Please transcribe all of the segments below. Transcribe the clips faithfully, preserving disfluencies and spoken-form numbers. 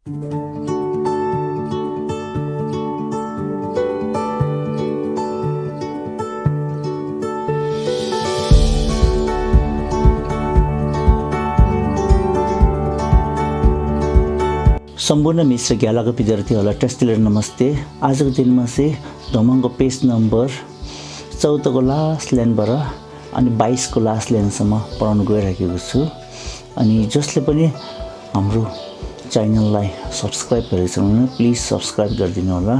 सम्पूर्ण मिश्र ग्यालाको विद्यार्थीहरूलाई टेस्टिलर नमस्ते। आजको दिनमा चाहिँ धमाङको पेज नम्बर चौधको लास्ट लाइनबाट अनि बाइसको लास्ट लाइनसम्म पढाउन गइराखेको छु। अनि जसले पनि हाम्रो च्यानललाई सब्सक्राइब गरेको छैन भने प्लिज सब्सक्राइब गरिदिनु होला।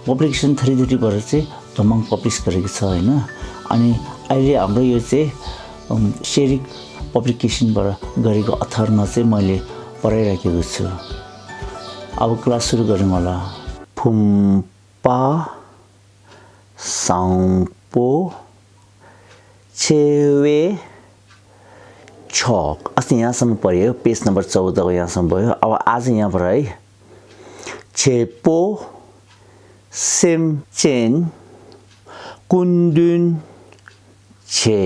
पब्लिकेसन थ्री थ्रीबाट चाहिँ धमाङ पब्लिस गरेको छ, होइन? अनि अहिले हाम्रो यो चाहिँ, अम, सेरिक पब्लिकेसनबाट गरेको अथरमा चाहिँ मैले पढाइराखेको छु। अब क्लास सुरु गरौँ होला। फुम्पा साङपो छेवे छोक। अस्ति यहाँसम्म पढ्यो, पेज नम्बर चौधको यहाँसम्म पढ्यो। अब आज यहाँबाट है, छेपो सेमचेन कुन्दुन छे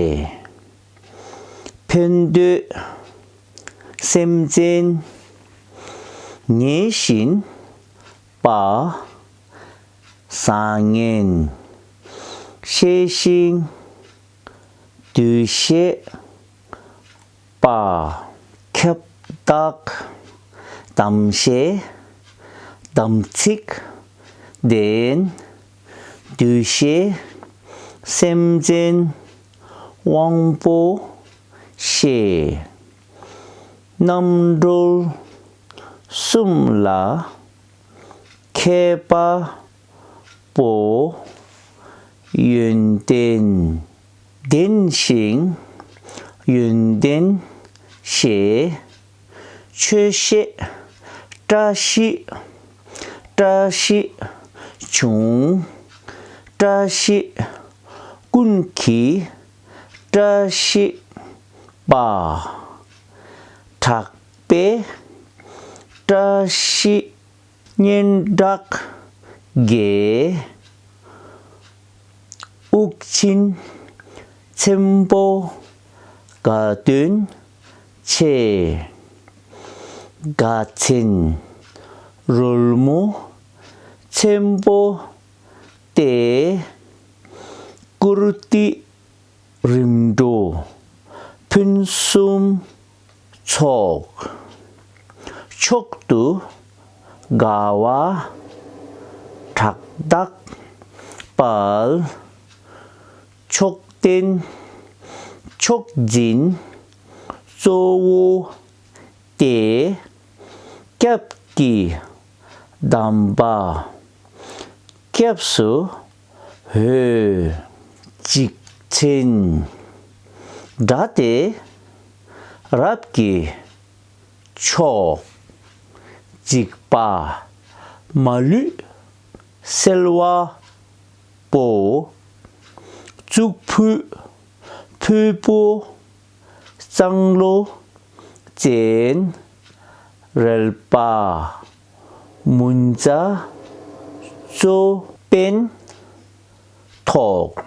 ཕན་འདོད་སེམས་ཅན་ཉེ་ཞིང་པ། བཟང་ངན་ཤེས་ཤིང་འདུ་ཤེས་པ། ཁྱབ་བདག་དམ་ཤེས་དམ་ཚིག་ལྡན། འདུ་ཤེས་སེམས་ཅན་དབང་པོ་ཤེས། རྣམ་གྲོལ་གསུམ་ལ་མཁས་པ་པོ། ཡོན་ཏན་ལྡན་ཞིང་ཡོན་ཏན་ཤེས། ཆོས་བཤད་བཀྲ་ཤིས་བཀྲ་ཤིས་འབྱུང་། བཀྲ་ཤིས་ཀུན་གྱི་བཀྲ་ཤིས་པ། གྲགས་པའི་བཀྲ་ཤིས་སྙན་གྲགས་རྒྱས། དབུགས་ཕྱིན་ཆེན་པོ་དགའ་སྟོན་ཆེ། དགའ་ཚལ་རོལ་མོ་ཆེན་པོ་སྟེ། བཀུར་སྟི་རིམ་གྲོ་ཕུན་སུམ་ཚོགས། མཆོག་ཏུ་དགའ་བ་ཕྲག་དག་དཔལ། མཆོག་ལྡན་མཆོག་སྦྱིན་གཙོ་བོ་སྟེ། སྐྱབས་ཀྱི་གདམས་པ་སྐྱབས་སུ་འོས། འཇིག་རྟེན་དགྲ་སྟེ་རབ་ཀྱི་མཆོག། འཇིགས་པ་མ་ལུས་སེལ་བ་པོ། གཙུག་ཕུད་ཕུད་པོ་གཙང་ལོ་ཅན། རལ་པ་མུན་ཙ་གཙོ་པན་ཐོགས།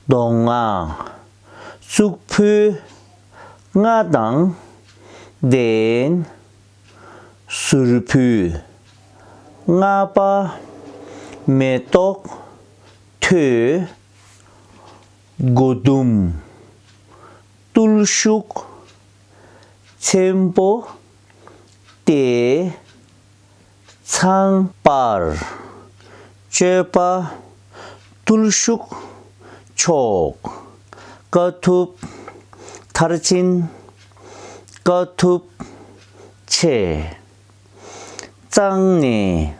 མདོ་སྔགས་གཙུག་ཕུད་ལྔ་དང་ལྡན། ཟུར་ཕུད་ལྔ་པ་མེ་ཏོག་ཐོད། མགོ་ཟླུམ་བརྟུལ་ཞུགས་ཆེན་པོ་སྟེ། ཚངས་པར་སྤྱོད་པ་བརྟུལ་ཞུགས་མཆོག། དཀའ་ཐུབ་མཐར་ཕྱིན་དཀའ་ཐུབ་ཆེ། གཙང་ནས་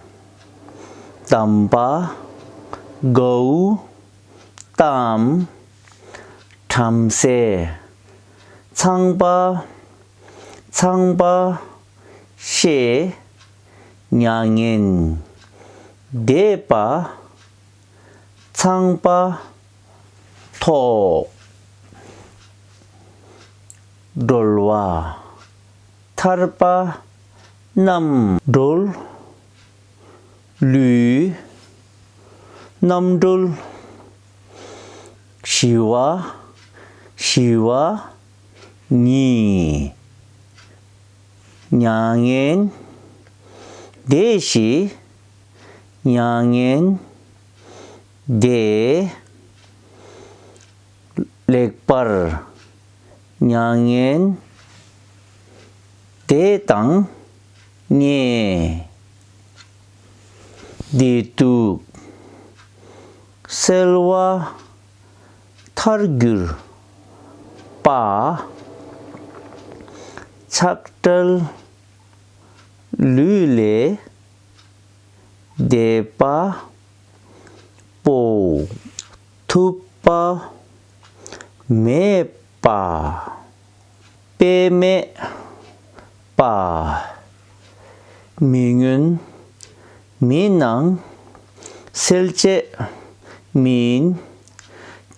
གདམས་པ་གའུ་ཏམ། བྲམ་ཟེ་ཚངས་པ་ཚངས་པ་ཤེས། མྱ་ངན་འདས་པ་ཚངས་པ་ཐོབ། སྒྲོལ་བ་ཐར་པ་རྣམ་གྲོལ་ལུས། རྣམ་གྲོལ་ཞི་བ་ཞི་བ་ཉིད། མྱ་ངན་ དེ་བཞིན་མྱ་ངན་འདས། ལེགས་པར་མྱ་ངན་འདས་དང་མཉེས། བདེ་སྡུག་སེལ་བ་མཐར་གྱུར་པ། ཆགས་བྲལ་ལུས་ལས་འདས་པ་པོ། ཐུབ་པ་མེད་པ། དཔེ་མེད་པ། མི་མངོན་མི་སྣང་གསལ་བྱེད་མིན།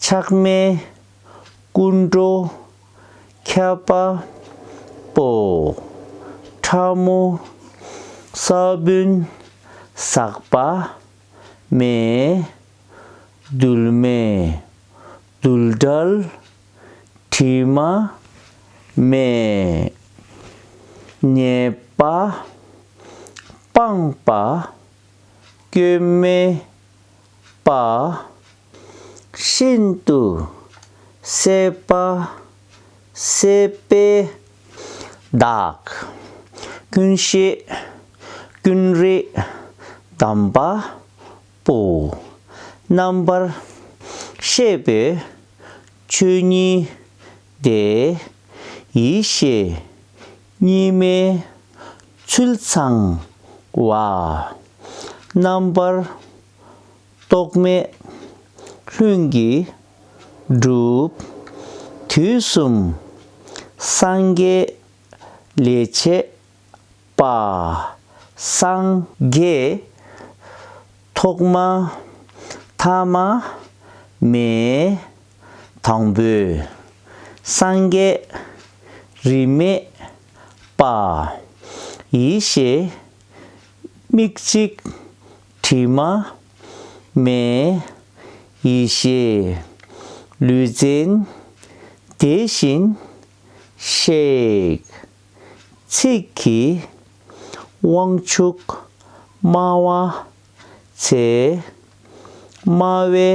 ཆགས་མེད་ཀུན་འགྲོ་ཁྱབ་པ་པོ། ཕྲ་མོ་ས་བོན་ཟག་པ་མེད། རྡུལ་མེད་རྡུལ་བྲལ་དྲི་མ་མེད། ཉེས་པ་སྤངས་པ་སྐྱོན་མེད་པ། ཤིན་ཏུ་ཟད་པ་ཟད་པའི་བདག། ཀུན་ཤེས་ཀུན་རིག་དམ་པ་པོ། རྣམ་པར་ཤེས་པའི་ཆོས་ཉིད་དེ། ཡེ་ཤེས་གཉིས་མེད་ཚུལ་ཚང་བ། རྣམ་པར་རྟོག་མེད་ལྷུན་གྱིས་གྲུབ། དུས་གསུམ་སངས་རྒྱས་ལས་བྱེད་པ། སངས་རྒྱས་ཐོག་མ་ཐ་མ་མེད། དང་པོའི་སངས་རྒྱས་རིས་མེད་པ། ཡེ་ཤེས་མིག་གཅིག་དྲི་མ་མེད། ཡེ་ཤེས་ལུས་རྩལ་དེ་བཞིན་གཤེགས། ཚིག་གི་དབང་ཕྱུག་སྨྲ་བ་ཚེ། སྨྲ་བའི་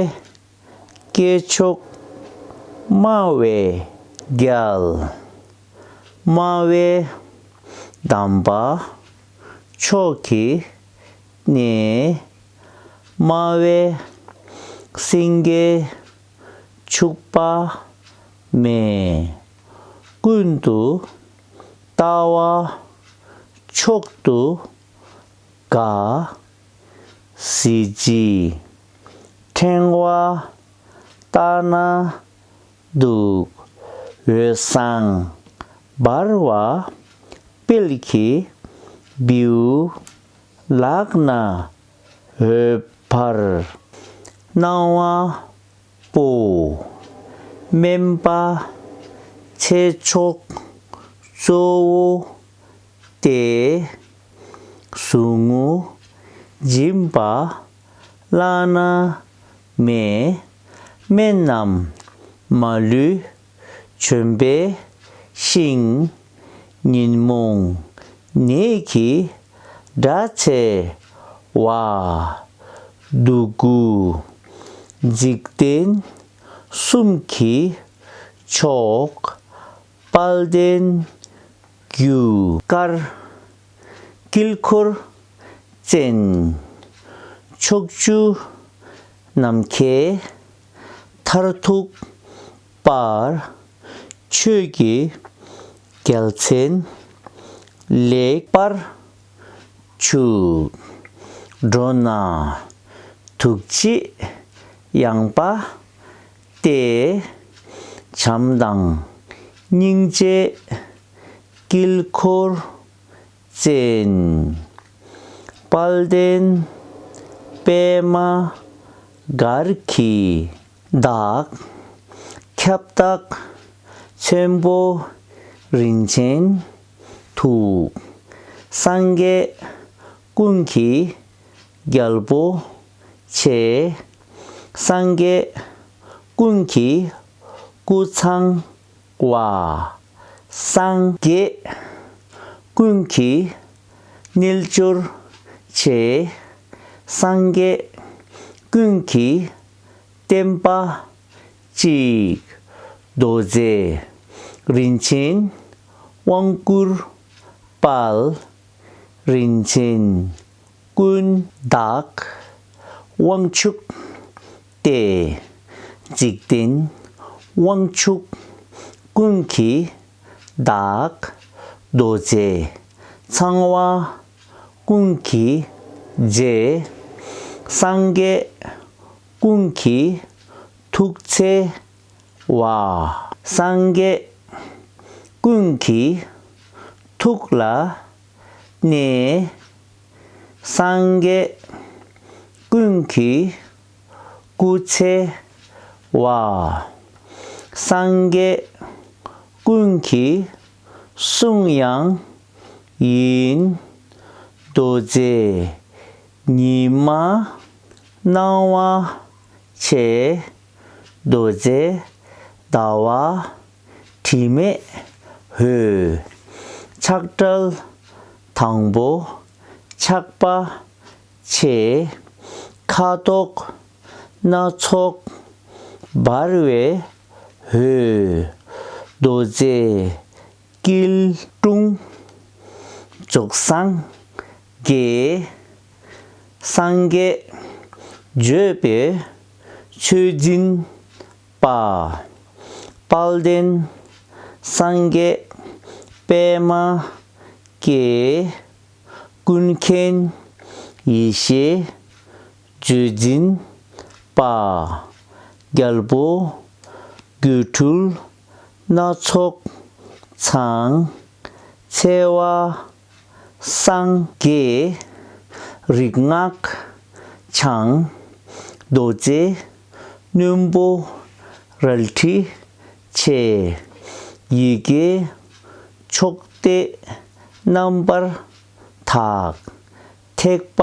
སྐྱེས་མཆོག་སྨྲ་བའི་རྒྱལ། སྨྲ་བའི་གདམས་པ་མཆོག་གི་གནས། སྨྲ་བའི་སེང་གེ་ཕྱུག་པ་མེད། ཀུན་ཏུ་ལྟ་བ་མཆོག་ཏུ་དགའ། གཟི་བརྗིད་ཕྲེང་བ་ལྟ་ན་སྡུག། འོད་བཟང་འབར་བ་དཔལ་གྱི་བེའུ། ལག་ན་འོད་འབར་སྣང་བ་པོ། སྨན་པ་ཚེ་མཆོག་གཙོ་བོ་སྟེ། ཟུག་རྔུ་འབྱིན་པ་བླ་ན་མེད། སྨན་རྣམས་མ་ལུས་བྱོན་པའི་ཞིང་། ཉོན་མོངས་ནད་ཀྱི་དགྲ་བྱེད་པ། སྡུག་ཀུན་འཇིག་རྟེན་གསུམ་གྱི་མཆོག། དཔལ་ལྡན་རྒྱུ་སྐར་དཀྱིལ་འཁོར་ཅན། ཕྱོགས་བཅུ་ནམ་མཁའི་མཐར་ཐུག་པར། ཆོས་ཀྱི་རྒྱལ་མཚན་ལེགས་པར་ཕྱུག། འགྲོ་ན་ཐུགས་རྗེ་ཡངས་པ་སྟེ། བྱམས་དང་སྙིང་རྗེ་དཀྱིལ་འཁོར་ཅན། དཔལ་ལྡན་པདྨ་གར་གྱི་བདག། ཁྱབ་བདག་ཆེན་པོ་རིན་ཆེན་ཐུགས། སངས་རྒྱས་ཀུན་གྱི་རྒྱལ་པོ་ཆེ། སངས་རྒྱས་ཀུན་གྱི་སྐུ་ཚང་བ། སངས་རྒྱས་ཀུན་གྱི་རྣལ་འབྱོར་ ཆེ། སངས་རྒྱས་ཀུན་གྱི་བསྟན་པ་གཅིག་རྡོ་རྗེ་རིན་ཆེན་དབང་བསྐུར་དཔལ། རིན་ཆེན་ཀུན་བདག་དབང་ཕྱུག་སྟེ། འཇིག་རྟེན་དབང་ཕྱུག་ཀུན་གྱི་བདག་རྡོ་རྗེ་ཚངས་པ་ཀུན་གྱི་རྗེ། སངས་རྒྱས་ཀུན་གྱི་ཐུགས་བརྩེ་བ། སངས་རྒྱས་ཀུན་གྱི་ཐུགས་ལ་གནས། སངས་རྒྱས་ཀུན་གྱི་སྐུ་ཚེ་བ། སངས་རྒྱས་ཀུན་གྱི་གསུང་དབྱངས་ཡིན། རྡོ་རྗེ་ཉི་མ་སྣང་བ་ཆེ། རྡོ་རྗེ་ཟླ་བ་དྲི་མེད་འོད། ཆགས་བྲལ་དང་པོ་ཆགས་པ་ཆེ། ཁ་དོག་སྣ་ཚོགས་འབར་བའི་འོད། རྡོ་རྗེ་སྐྱིལ་ཀྲུང་རྫོགས་སངས་རྒྱས། སངས་རྒྱས་བརྗོད་པའི་ཆོས་འཛིན་པ། དཔལ་ལྡན་སངས་རྒྱས་པདྨ་སྐྱེས། ཀུན་མཁྱེན་ཡེ་ཤེས་བརྗོད་འཛིན་པ། རྒྱལ་པོ་སྒྱུ་འཕྲུལ་སྣ་ཚོགས་ཚང་། ཚེ་བ་སངས་རྒྱས་རིག་སྔགས་འཆང་། རྡོ་རྗེ་རྣོན་པོ་རལ་གྲི་ཆེ། ཡི་གེ་མཆོག་སྟེ་རྣམ་པར་དག་ཐེག་པ་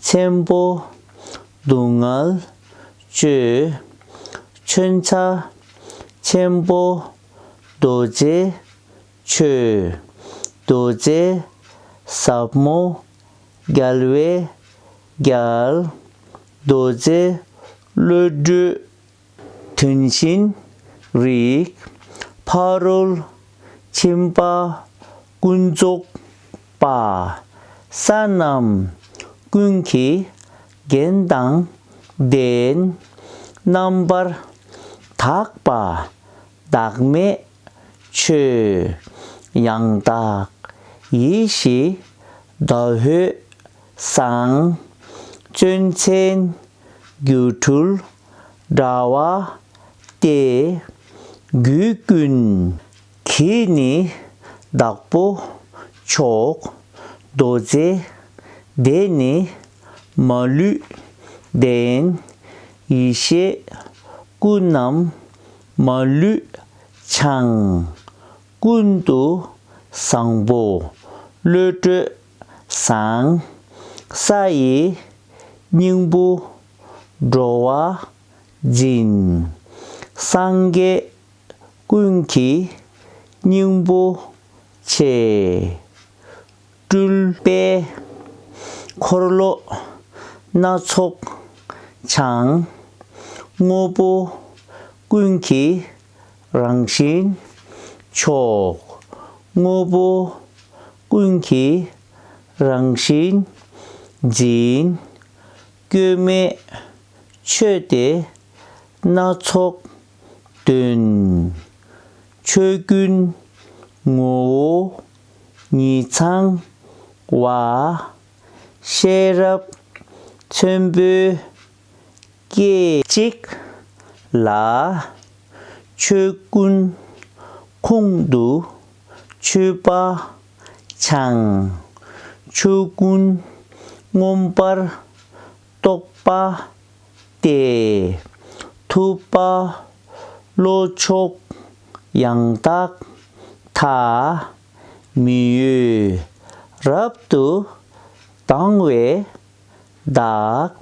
ཆེན་པོ་སྡུག་བསྔལ་གཅོད། མཚོན་ཆ་ཆེན་པོ་རྡོ་རྗེ་ཆོས། རྡོ་རྗེ་ཟབ་མོ་རྒྱལ་བའི་རྒྱལ། རྡོ་རྗེ་བློ་གྲོས་དོན་གཞན་རིག་ཕ་རོལ་ཕྱིན་པ་ཀུན་རྫོགས་པ། ས་རྣམས་ཀུན་གྱི་རྒྱན་དང་ལྡན། རྣམ་པར་དག་པ་བདག་མེད་ཆོས། ཡང་དག་ཡེ་ཤེས་ཟླ་འོད་བཟང་། སྤྱོད་མཚན་སྒྱུ་འཕྲུལ་དྲ་བ་སྟེ། རྒྱུད་ཀུན་གྱི་ནི་བདག་པོ་མཆོག་རྡོ་རྗེ་དེ་ནི་མ་ལུས་ལྡན། ཡེ་ཤེས་སྐུ་རྣམས་མ་ལུས་འཆང་། ཀུན་ཏུ་བཟང་པོ་བློ་གྲོས་བཟང་། ས་ཡི་སྙིང་པོ་འགྲོ་བ་འཛིན། སངས་རྒྱས་ཀུན་གྱི་སྙིང་པོ་ཆེ། སྤྲུལ་པའི་འཁོར་ལོ་སྣ་ཚོགས་འཆང་། དངོས་པོ་ཀུན་གྱི་རང་བཞིན་མཆོག་དངོས་པོ་ཀུན་གྱི་རང་བཞིན་འཛིན། སྐྱོན་མེད་ཆོས་སྡེ་སྣ་ཚོགས་འདོན། ཆོས་ཀུན་ངོ་བོ་ཉིད་ཚང་བ། ཤེས་རབ་ཆེན་པོའི་སྐད་ཅིག་ལ། ཆོས་ཀུན་ཁོང་དུ་ཆུད་པ་འཆང་། ཆོས་ཀུན་མངོན་པར་རྟོགས་པ་སྟེ། ཐུབ་པ་བློ་མཆོག་ཡང་དག་མཐའ། མི་གཡོ་རབ་ཏུ་དང་བའི་བདག་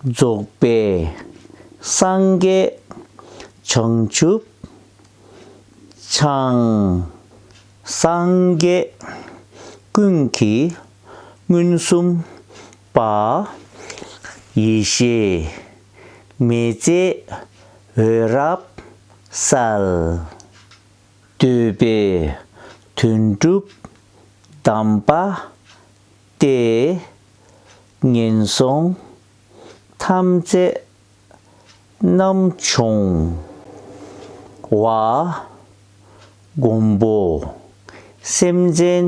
རྫོགས་པའི་སངས་རྒྱས་བྱང་ཆུབ་འཆང་། སངས་རྒྱས་ཀུན་གྱི་ མངོན་སུམ་པ། ཡེ་ཤེས་མེ་བཙའ་འོད་རབ་གསལ། འདོད་པའི་དོན་གྲུབ་གདམས་པ་སྟེ། ངན་སོང་ཐམས་ཅད་རྣམ་སྦྱོང་བ། མགོན་པོ་སེམས་ཅན་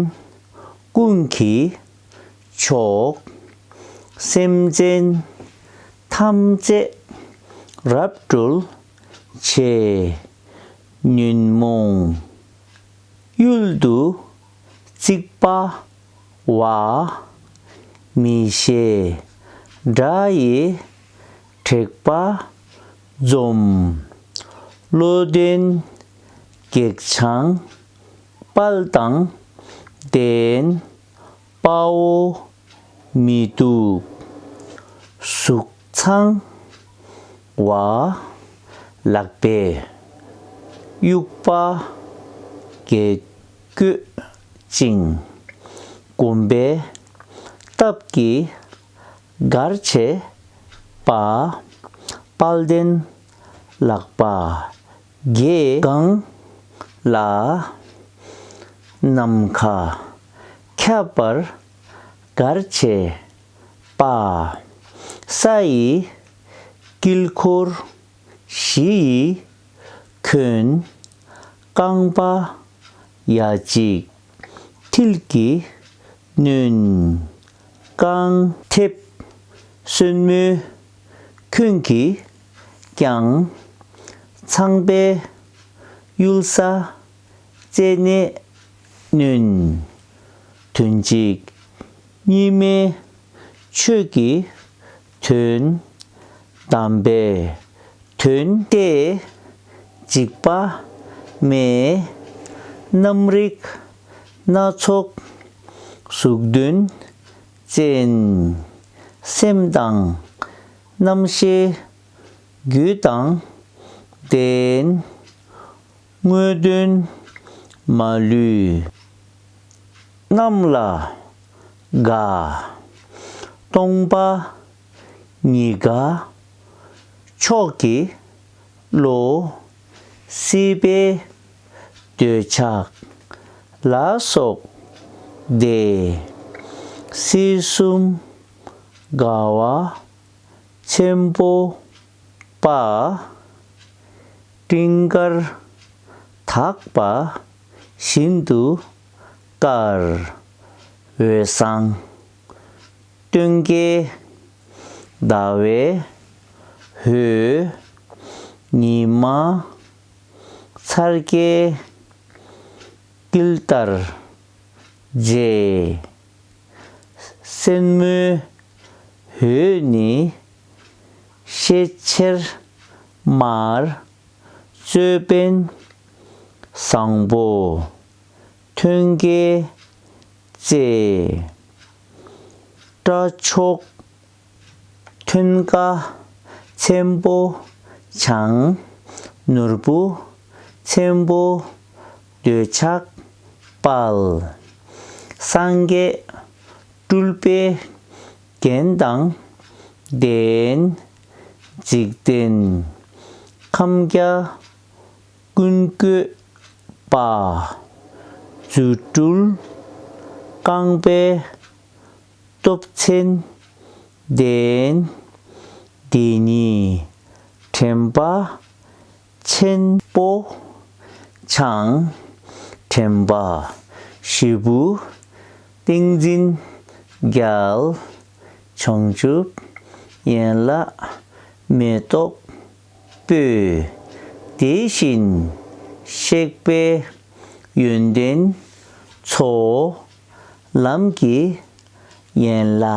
ཀུན་གྱི་མཆོག། སེམས་ཅན་ཐམས་ཅད་རབ་སྒྲོལ་བྱེད། ཉོན་མོངས་གཡུལ་དུ་བརྩིགས་པ་བ། མི་ཤེས་དགྲ་ཡི་དྲེགས་པ་འཇོམས། བློ་ལྡན་བགེགས་བྱང་དཔལ་དང་ལྡན། དཔའ་བོ་མི་སྡུག་གཟུགས་འཆང་བ། ལག་པས་དབྱུག་པ་བརྒྱད་བཀོད་ཅིང་། གོམ་པའི་སྟབས་ཀྱིས་སྒར་བྱེད་པ། དཔལ་ལྡན་ལག་པ་བརྒྱད་བསྒང་ལ། ནམ་མཁའ་ཁྱབ་པར་སྒར་བྱེད་པ། ས་ཡི་དཀྱིལ་འཁོར་བཞི་ཡི་འཁོན། རྐང་པ་ཡ་གཅིག་མཐིལ་གྱིས་གནོན། རྐང་མཐེབ་སོར་མོའི་འཁོན་གྱིས་ཀྱང་། ཚངས་པའི་གཡུལ་ས་རྩད་ནས་གནོན། དོན་གཅིག་གཉིས་མེད་ཆོས་ཀྱི་དོན། དམ་པའི་དོན་ཏེ་འཇིགས་པ་མེད། རྣམ་རིག་སྣ་ཚོགས་གཟུགས་དོན་ཅན། སེམས་དང་རྣམ་ཤེས་རྒྱུད་དང་ལྡན། དངོས་དོན་མ་ལུས་རྣམས་ལ་དགའ། སྟོང་པ་ཉིད་དགའ་མཆོག་གི་བློ། སྲིད་པའི་འདོད་ཆགས་ལ་སོགས་ཏེ། སྲིད་གསུམ་དགའ་བ་ཆེན་པོ་པ། སྤྲིན་དཀར་དག་པ་བཞིན་དུ་དཀར། འོད་བཟང་སྟོན་ཀའི་ཟླ་བའི་འོད། ཉི་མ་འཚར་སྐྱེས་དཀྱིལ་ལྟར་མཛེས། སེན་མོའི་འོད་ནི་ཤེལ་ཆེར་དམར། ཅོད་པན་བཟང་པོ་ཐོད་རྒལ་རྩེ། སྐྲ་མཆོག་ཐོད་ཀ་ཆེན་པོ་འཕྱང་། ནོར་བུ་ཆེན་པོ་འདོད་ཆགས་དཔལ། སངས་རྒྱས་སྤྲུལ་པའི་རྒྱན་དང་ལྡན། འཇིག་རྟེན་ཁམས་བརྒྱ་ཀུན་བཀོད་པ། རྫུ་འཕྲུལ་རྐང་པའི་སྟོབས་ཆེན་ལྡན། འདི་ཉིད་དྲན་པ་ཆེན་པོ་འཆང་། དྲན་པ་བཞི་པོ་ཏིང་འཛིན་རྒྱལ། བྱང་ཆུབ་ཡན་ལག་མེ་ཏོག་སྤོས། དེ་བཞིན་གཤེགས་པའི་ཡོན་ཏན་མཚོ། ལམ་གྱི་ཡན་ལག་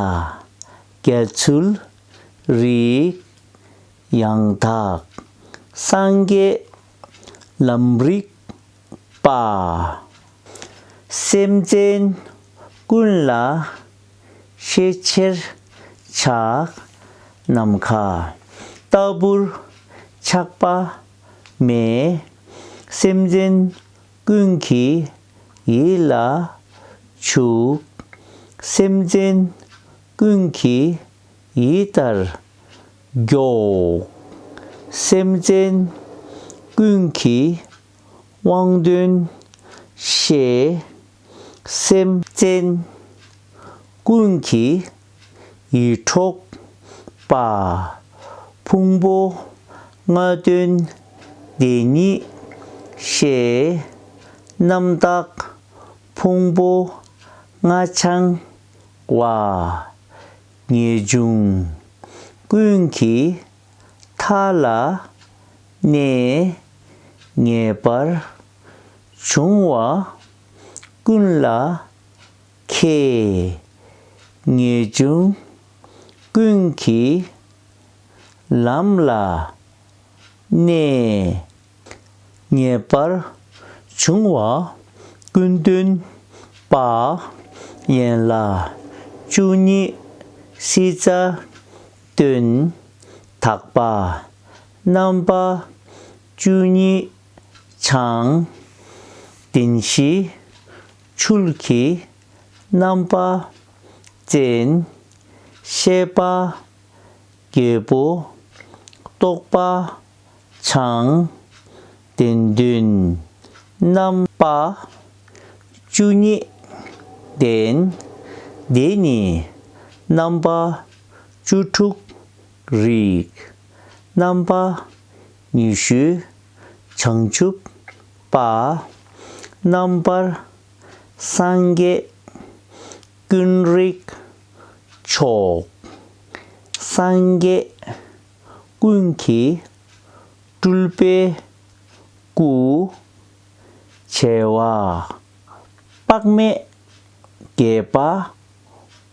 རྒྱ་མཚོའི་རིགས། ཡང་དག་སངས་རྒྱས་ལམ་རིག་པ། སེམས་ཅན་ཀུན་ལ་ཤེས་ཕྱིར་ཕྱག། ནམ་མཁའ་ལྟ་བུར་ཆགས་པ་མེད། སེམས་ཅན་ཀུན་གྱི་ཡིད་ལ་ཆུག། སེམས་ཅན་ཀུན་གྱི་ཡིད་ལྟར་མགྱོགས། སེམས་ཅན་ཀུན་གྱི་དབང་དོན་ཤེས། སེམས་ཅན་ཀུན་གྱི་ཡིད་འཕྲོག་པ། ཕུང་པོ་ལྔ་དོན་དེ་ཉིད་ཤེས། རྣམ་དག་ཕུང་པོ་ལྔ་འཆང་བ། ངེས་འབྱུང་ཀུན་གྱི་མཐའ་ལ་གནས། ངེས་པར་འབྱུང་བ་ཀུན་ལ་མཁས། ངེས་འབྱུང་ཀུན་གྱི་ལམ་ལ་གནས། ངེས་པར་འབྱུང་བ་ཀུན་སྟོན་པ། ཡན་ལག་བཅུ་གཉིས་སྲིད་རྩ་སྟོན། དག་པ་རྣམ་པ་བཅུ་གཉིས་འཆང་། བདེན་བཞིའི་ཆོས་ཀྱི་རྣམ་པ་བཙན། ཤེས་པ་རྒྱལ་པོ་རྟོགས་པ་འཆང་། བདེན་དོན་རྣམ་པ་བཅུ་གཉིས་ལྡན། འདི་ནི་རྣམ་པ་བཅུ་དྲུག་རིགས། རྣམ་པ་ཉི་ཤུའི་བྱང་ཆུབ་པ། རྣམ་པར་སངས་རྒྱས་ཀུན་རིག་མཆོག། སངས་རྒྱས་ཀུན་གྱི་སྤྲུལ་པའི་སྐུ། བྱེ་བ་དཔག་མེད་རྒྱས་པ་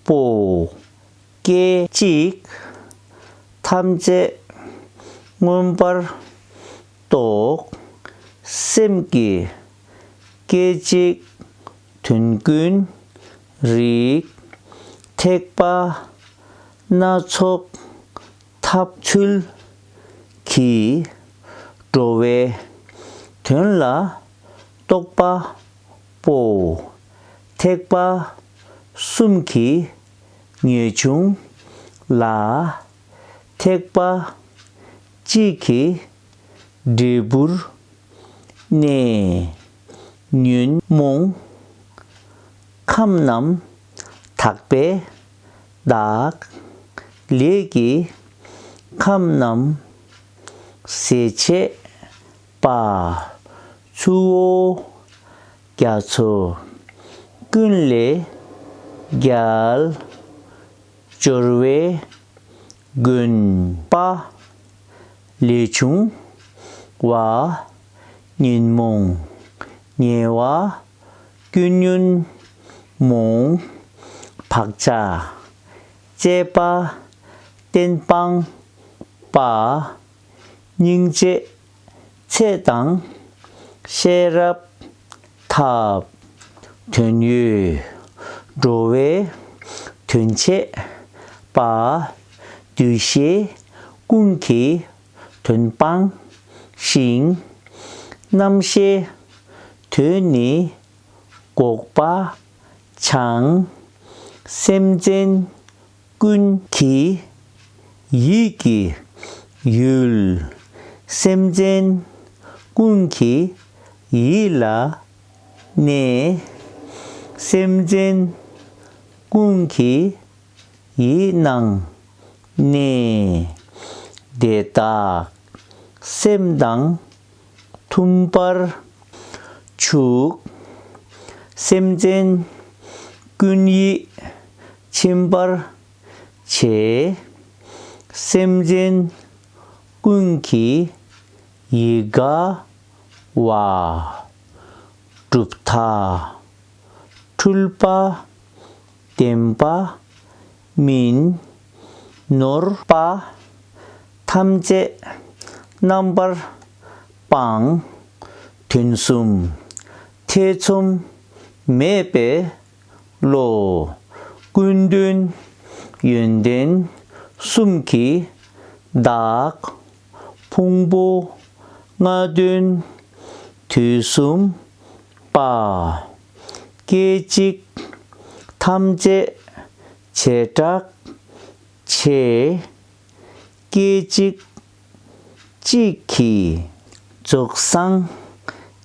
པོ། སྐད་ཅིག་ཐམས་ཅད་མངོན་པར་རྟོགས། སེམས་ཀྱི་སྐད་ཅིག་དོན་ཀུན་རིག། ཐེག་པ་སྣ་ཚོགས་ཐབས་ཚུལ་གྱིས། འགྲོ་བའི་དོན་ལ་རྟོགས་པ་པོ། ཐེག་པ་གསུམ་གྱི་ངེས་འབྱུང་ལ། ཐེག་པ་གཅིག་གི་འབྲས་བུར་གནས། ཉོན་མོངས་ཁམས་རྣམས་དག་པས་དག། ལས་ཀྱི་ཁམས་རྣམས་ཟད་བྱེད་པ། ཆུ་བོ་རྒྱ་མཚོ་ཀུན་ལས་རྒྱལ། སྦྱོར་བའི་དགོན་པ་ལས་བྱུང་བ། ཉོན་མོངས་ཉེ་བ་ཀུན་ཉོན་མོངས། བག་ཆགས་བཅས་པ་གཏན་སྤངས་པ། སྙིང་རྗེ་ཚེ་དང་ཤེས་རབ་ཐབས། དོན་ཡོད་འགྲོ་བའི་དོན་བྱེད་པ། འདུ་ཤེས་ཀུན་གྱི་དོན་སྤངས་ཤིང་། རྣམ་ཤེས་དོན་ནི་འགོག་པ་འཆང་། སེམས་ཅན་ཀུན་གྱི་ཡིད་ཀྱི་ཡུལ། སེམས་ཅན་ཀུན་གྱི་ཡིད་ལ་གནས། སེམས་ཅན་ཀུན་གྱི་ཡིད་ནང་གནས། དེ་དག་སེམས་དང་མཐུན་པར་བྱུག། སེམས་ཅན་ཀུན་ཡིད་ཚིམ་པར་བྱེད། སེམས་ཅན་ཀུན་གྱི་ཡིད་དགའ་བ། གྲུབ་མཐའ་འཁྲུལ་པ་བདེན་པ་མིན། ནོར་པ་ཐམས་ཅད་རྣམ་པར་སྤངས། དོན་གསུམ་ཐེ་ཚོམ་མེད་པའི་བློ། ཀུན་དོན་ཡོན་ཏན་གསུམ་གྱིས་དག། ཕུང་པོ་ལྔ་དོན་དུས་གསུམ་པ། སྐད་ཅིག་ ཐམས་ཅད་བྱེ་བྲག་ཕྱེད་སྐད་ཅིག་གཅིག་གིས། རྫོགས་སངས་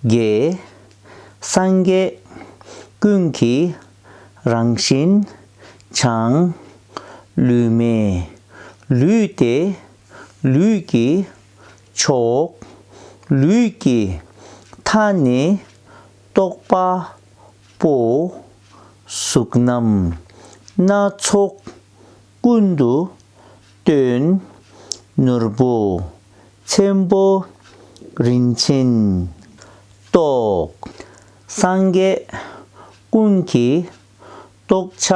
རྒྱས། སངས་རྒྱས་ཀུན་གྱི་རང་བཞིན་འཆང་། ལུས་མེད་ལུས་ཏེ་ལུས་ཀྱི་མཆོག་ལུས་ཀྱི་མཐའ་ནི་རྟོགས་པ་པོ། གཟུགས་རྣམས་སྣ་ཚོགས་ཀུན་ཏུ་སྟོན། ནོར་བུ་ཆེན་པོ་རིན་ཆེན་ཏོག་སངས་རྒྱས་ཀུན་གྱི་རྟོགས་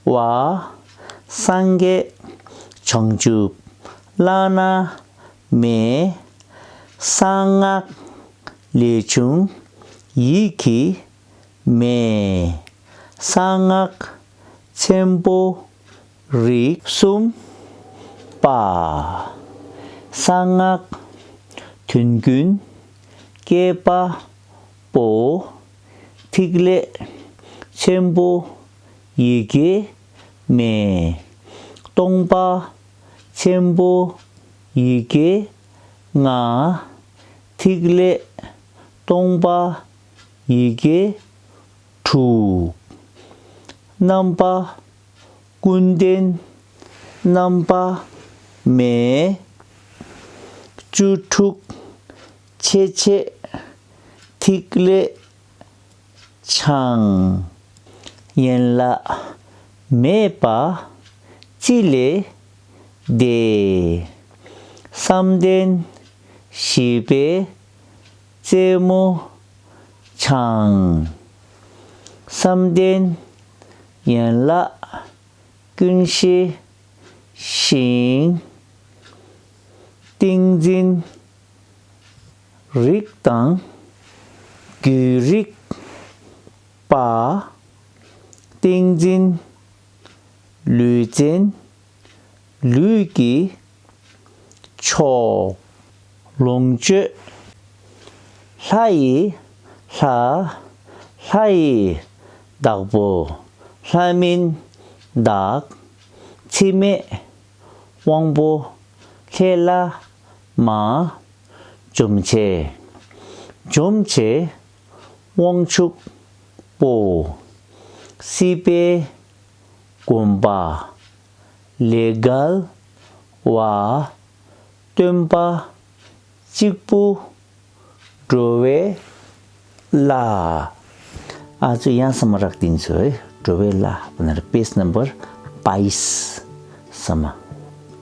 བྱ་བ། སངས་རྒྱས་བྱང་ཆུབ་བླ་ན་མེད། གསང་སྔགས་ལས་བྱུང་ཡིད་ཀྱི་མེ། གསང་སྔགས་ཆེན་པོ་རིགས་གསུམ་པ། གསང་སྔགས་དོན་ཀུན་སྐྱེད་པ་པོ། ཐིག་ལེ་ཆེན་པོ་ཡི་གེ་མེ། སྟོང་པ་ཆེན་པོ་ཡི་གེ་ལྔ། ཐིག་ལེ་སྟོང་པ་ཡི་གེ་དྲུག་རྣམ་པ་ཀུན་ལྡན་རྣམ་པ་མེ། བཅུ་དྲུག་ཕྱེད་ཕྱེད་ཐིག་ལེ་འཆང་། ཡན་ལག་མེད་པ་ཅི་ལས་འདས། བསམ་གཏན་བཞི་པའི་རྩེ་མོ་འཆང་། བསམ་གཏན་ཡན་ལག་ཀུན་ཤེས་ཤིང་། ཏིང་འཛིན་རིགས་དང་རྒྱུད་རིག་པ། ཏིང་འཛིན་ལུས་ཅན་ལུས་ཀྱི་མཆོག་ལོངས་སྤྱོད་ལྷ་ཡི་ལྷ། ལྷ་ཡི་བདག་པོ། ལྷ་མིན་བདག་འཆི་མེད་དབང་པོ་ལྷ་བླ་མ། འཇོམས་བྱེད་འཇོམས་བྱེད་དབང་ཕྱུག་པོ། སྲིད་པའི་གོམ་པ་ལས་བརྒལ་བ། སྟོན་པ་གཅིག་པུ་འགྲོ་བའི་བླ། ཨ་ཙི་ཡང་ས་མ་རག་ཏིང་ཚོའི་འགྲོ་བའི་བླ་པ་ན་ར་page number སྦ་ཡིས་ས་མ། ཨ་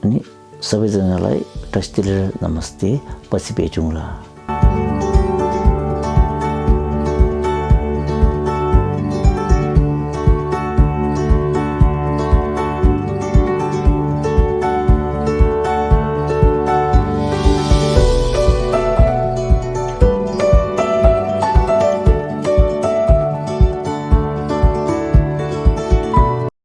ནི་ས་བེ་ཙ་ན་ལའི་བཀྲ་ཤིས་བདེ་ལེགས། ནམ་སྟེ་པ་སི་པེ་ཅུང་ལ།